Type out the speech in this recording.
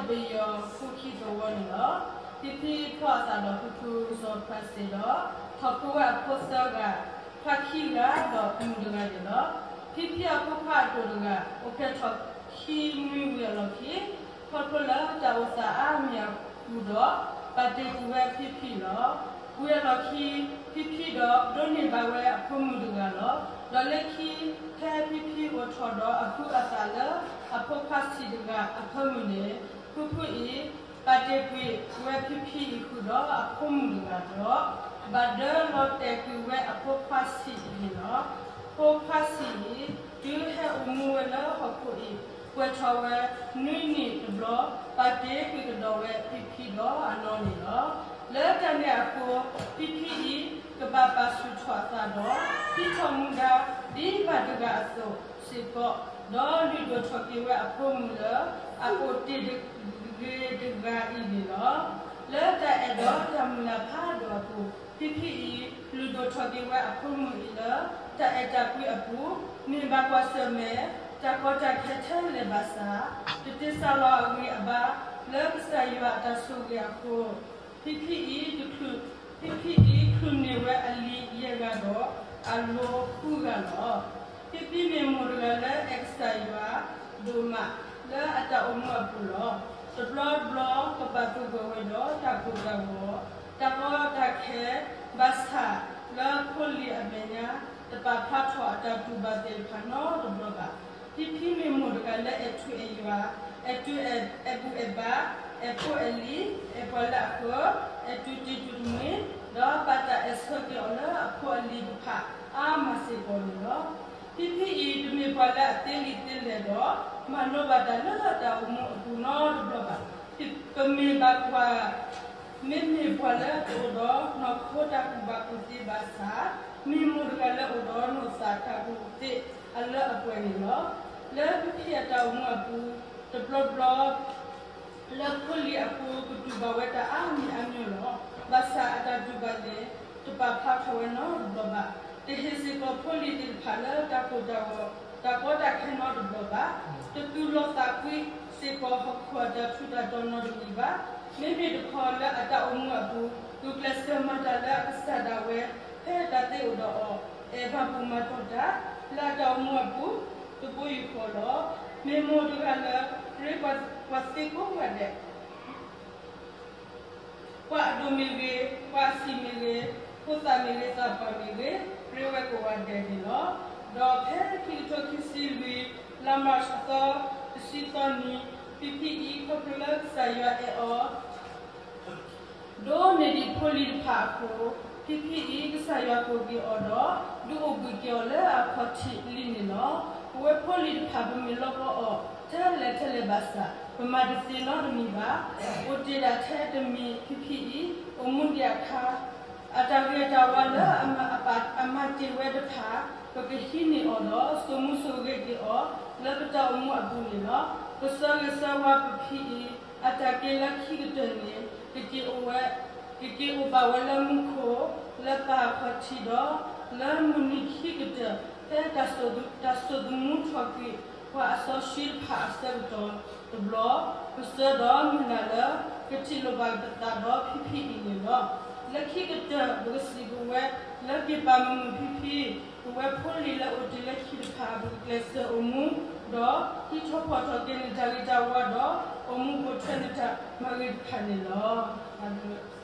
ပယီၤဖိခံသဝီန့ၣ်လီၤ. ဖံဖံဖီၣ်အသးဒီးဖုဖုစီၤဖါစ့းဒီး ထီၣ်ဖိဝဲအဖိသၢဂၤ, ဖးခံဂၤဒီးမုၣ်တဂၤန့ၣ်လီၤ. ဖံဖံအဖိခွါအဒိၣ်တဂၤ အိၣ်ဖျဲၣ်ထီၣ်ခံနွံဝံၤအလီၢ်ခံ ခီဖျိလၢတၢ်အိၣ်သးအါမံၤအဃိဒီး ပာ်တ့ၢ်ကွံာ်ဝဲဖံဖံလီၤ. ဝံၤအလီၢ်ခံ ဖံဖံဒီးဒိးန့ၢ်ဘၣ်ဝဲအဖိမုၣ်တဂၤလီၤ. ဒီးလၢခံ ဖဲဖံဖံအိၣ်ထီၣ်ဒီးအဟုးအသးလၢအဖိခွါဆံးတဂၤအဖၢမုၢ်န့ၣ် ဖုဖုအံၤ ပာ်တ့ၢ်ကွံာ်ဝဲဖံဖံအံၤဃုာ်ဒီးအဖိမုၣ်တဂၤဒီး ဘၣ်ဒၢလီၤတဲာ်ကွံာ်ဝဲအဖိခွါဆံးအံၤန့ၣ်လီၤ. ဖိခွါဆံးအံၤ တုၤဟဲအိၣ်မူဝဲလၢဟီၣ်ခိၣ်အံၤ ပှဲၤထီၣ်ဝဲနွံနံၣ်တဘျီ ပာ်တ့ၢ်ကွံာ်ကဒီးဝဲဖံဖံဒီးအနီၢ်န့ၣ်လီၤ. လၢတၢ်န့ၣ်အဃိ ဖံဖံအံၤ ကဘၣ်ပာ်ဆူၣ်ထီၣ်အသးဒီး ဟံးထီၣ်မူဒါဒ်ဘၣ်တဂၤအသိးစ့ၢ်ကီး, ဒီးလုၢ်ဒိၣ်ထီၣ်က့ၤဝဲအဖိမုၣ်လၢ အအိၣ်တ့ၢ်တဂ့ၤတဂၤအံၤန့ၣ်လီၤ. လၢတၢ်အဲၣ်ဒီးတၢ်မုၢ်လၢ်ဖးဒိၣ်အပူၤ ဖံဖံအံၤ လုၢ်ဒိၣ်ထီၣ်က့ၤဝဲအဖိမုၣ်အံၤလၢ တၢ်အဲၣ်တၢ်ကွံအပူၤ မ့ၢ်ဘၣ်ကွၢ်ဆၢၣ်မဲာ် တၢ်ကီတၢ်ခဲထဲလဲၣ်ဘၣ်ဆၣ် တတ့စးလီၤအဂံၢ်အဘါ လၢကစၢ်ယွၤအတၢ်ဆိၣ်ဂ့ၤအဃိ ဖံဖံအံၤတချုး ဖံဖံအံၤချုးန့ၢ်ဝဲအလံၤယဲၢ်ဂၤဒီး အလိၤဃုဂၤလီၤ. ဖံဖံမ့ၢ်မိၢ်တဂၤလၢအဲၣ်ကစၢ်ယွၤဒိၣ်မး လၢအတၢ်အိၣ်မူအပူၤလီၤ. တဘျီတဘျီ ကပာ်သူၣ်ဂၢၢ်ဝဲဒီးတၢ်ကိၢ်တၢ်ဂီၤ တၢ်ကီတၢ်ခဲ ဘၣ်ဆၣ်လၢဖိလံၤအမဲာ်ညါ တပာ်ဖျါထီၣ်အတၢ်တူၢ်ဘၣ်သ့ၣ်တဖၣ်နီတဘျီဘၣ်. ဖံဖံမ့ၢ်မိၢ်တဂၤလၢအဲၣ်ထူအဲၣ်ယွၤ, အဲၣ်တူ အဲၣ်ဘူးအဲၣ်ဘါ, အဲၣ်ဖိအဲၣ်လံၤ, အဲၣ်ပှၤလၢအဃၢၤ, အဲၣ်တူၢ်တံၢ်တူၢ်တမှံၤ, ဒီးဘၣ်တၢ်အဲၣ်ဆၢက့ၤအီၤလၢအဖိအလံၤတဖၣ်အါမးစ့ၢ်ကီးန့ၣ်လီၤ. ဖံဖံအံၤတမ့ၢ်ပှၤလၢအသ့လံာ်သ့လဲၢ်ဒီး မၤလိဘၣ်တၢ်လၢတၢ်အိၣ်မူအပူၤနီတဘျီဘၣ်. ပမ့ၢ်ဘၣ်ကွၢ် မ့မ့ၢ်ပှၤလၢအအိၣ်ဒီးနီၢ်ခိတၢ်ကူၣ်ဘၣ်ကူၣ်သ့ဘၣ်ဆၣ်, မ့ၢ်မိၢ်တဂၤလၢအအိၣ်ဒီးနီၢ်သးတၢ်ကူၣ်သ့အလၢအပှဲၤန့ၣ်လီၤ. လၢဖံဖံအတၢ်အိၣ်မူအပူၤ တဘျီဘျီ လၢဖိလံၤအဃိ ကတူၢ်ဘၣ်ဝဲတၢ်အါမံၤအါမံၤလီၤ. ဘၣ်ဆၣ်အတၢ်တူၢ်ဘၣ်န့ၣ် တပာ်ဖျါထီၣ်ဝဲနီတဘျီဘၣ်. တဟ့ၣ်စ့ၢ်ကီးဖိလံၤသ့ၣ်တဖၣ်လၢတၢ်ကိၢ်တၢ်ဂီၤ တၢ်ကီတၢ်ခဲနီတဘျီဘၣ်. တသူၣ်လီၤသးကွံစ့ၢ်ကီးဟီၣ်ခိၣ်အတၢ်ထူးတၢ်တီၤနီတမံၤဘၣ်. မ့မ့ၢ်တခီလၢအတၢ်အိၣ်မူအပူၤ ဂုာ်ကျဲးစၢးမၤတၢ်လၢအကစၢ်ဒၣ်ဝဲ ဖဲတၢ်သ့အိၣ်ဒီးအီၤ အဲၣ်မၤဘူၣ်မၤတီၢ်တၢ် လၢအတၢ်အိၣ်မူအပူၤ တဘိယူၢ်ဃီလီၤ. မ့ၢ်မိၢ်တဂၤလၢ ရ့ပှၤသ့ကိးဂၤဒဲး ပှၤအဒိၣ်မ့ၢ်ဂ့ၤ, ပှၤအဆံးမ့ၢ်ဂ့ၤ, ဖိသၣ်မ့ၢ်ဂ့ၤ, သးပှၢ်မ့ၢ်ဂ့ၤ, ရ့ဝဲကိးဂၤဒဲးန့ၣ်လီၤ. ဒီးဖဲခံကထိခံဆံလွံၢ် လါမၢ်ၡးအသီတဆံသီနံၤ ဖံဖံအံၤ ခီဖျိလၢကစၢ်ယွၤအဲၣ်အီၤ ဒိၣ်န့ၢ်ဒံးဖိလံၤတဖၣ်အဃိ, ဖံဖံအံၤ ကစၢ်ယွၤကိးက့ၤအီၤဒီး ဒုးအိၣ်ဘှံးက့ၤအီၤလၢအခီၣ်ထံးလံန့ၣ်လီၤ. ပဝဲဖိလံၤတဖၣ် ပမ့ၢ်လီကီအီၤ ထဲလဲၣ်ထဲလဲၣ်ဘၣ်ဆၣ် ပမၤတသ့နီတမံၤဘၣ်. အိၣ်တ့ၢ်ဒၣ်ထဲတမံၤ ဖံဖံအံၤ အိၣ်မူဒံးအခါ အတၢ်ဂ့ၤတၢ်ဝါလၢအမၤတ့ၢ်ဝဲတဖၣ် ပကဟံးန့ၢ်အီၤဒီး စိာ်မူစိာ်ဂဲၤက့ၤအီၤ လၢပတၢ်အိၣ်မူအပူၤန့ၣ်လီၤ. ပဆၢဂ့ၤဆၢဝါပဖံအံၤ အတၢ်က့ၤလၢခံကတၢၢ်န့ၣ် ကက့ၤအိၣ်ဝဲ ကက့ၤအိၣ်ဘၣ်ဝဲလၢမူခိၣ် လၢပၢ်အခီၣ်ထံးဒီး လၢမုၢ်နံၤခံကတၢၢ် ဖဲတၢ်စိာ်သမူထီၣ်က့ၤ ပှၤအစီဆှံတဖၣ်အဆၢကတီၢ်တဘျီ, ပဆၢဒီးမုၢ်လၢ်လၢ ကထံၣ်လိာ်ဘၣ်ပသးဒီးဖံဖံအံၤန့ၣ်လီၤ. လၢခံကတၢၢ် ပကစံးပဝဲ လၢက့ၤပာ်မုာ်မုာ်ဖံဖံ, ပဝဲဖိလံၤလၢအိၣ်တ့ၢ်လၢခံတဖၣ် ပကကျဲးစၢးအိၣ်မူ ဒီးဟံးထီၣ်ဖီၣ်ထီၣ်က့ၤန့ၢ်တၢ်ဂ့ၤတၢ်ဝါဒီး အိၣ်မူပိာ်ထွဲန့ၢ်တၢ်မၤဂ့ၤတဖၣ်န့ၣ်လီၤ.